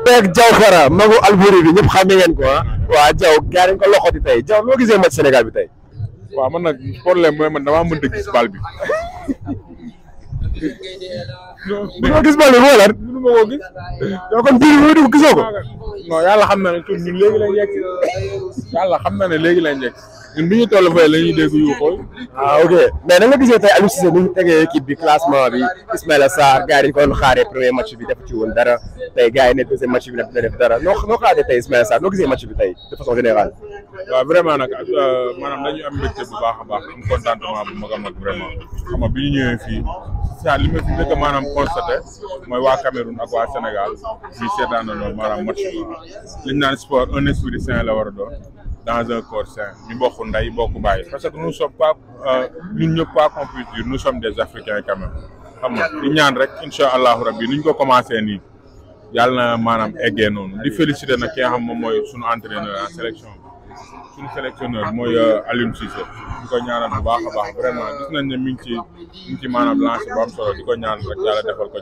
Beeg Diaw Fara magu Albouri bi ñëpp xam ngeen ko ah waa Diaw gaa nañ ko loxoti tey Diaw noo gisee match Sénégal bi tey. waaw man nag problème mooy man damaa mënta gis bal bi. mënoo gis bal bi moo lan mënu ma koo gis. yow kon biir bi dugg gisoo ko. non yàlla xam na ne ñun léegi lañ yegg yàlla xam na ne léegi lañ yegg ñun bi ñu toll fay la ñuy dégg yu xool. ah ok mais da nga gisee tey Aliou Cissé ni ñu tegee équipe bi classement bi Ismaïla Sarr gars yi dañu ko doon xaaree premier match bi def ci woon dara tey gars yi ne deuxième match bi dina def dara noo xaaree tey Ismaïla Sarr noo gisee match bi tey de façon générale. waaw vraiment nag maanaam dañuy am mbégte bu baax a baax am contentement bu mag a mag vraiment xam nga bi ñu ñëwee fii saa li ma fi njëkk a maanaam constaté mooy waa Cameroun ak waa Sénégal ñu seetaan na loolu maanaam match bi li ñu naan sport un esprit sain la war a doon dans un corps sain ñu bokk ndey bokk bàyyi parce que nous sommes pas ñun ñëpp pas qu'on puisse dire nous sommes des Africains quand même xam nga di ñaan rek incha allahu rabbi ni ñu ko commencé nii yàlla na maanaam eggee noonu di féliciter nag ki nga xam moom mooy suñu entraîneur en sélection suñu sélectionneur mooy Aliou Cissé di ko ñaanal bu baax a baax vraiment gis nañ ne mi ngi ci maanaam lancé bu am solo di ko ñaanal rek yàlla defal ko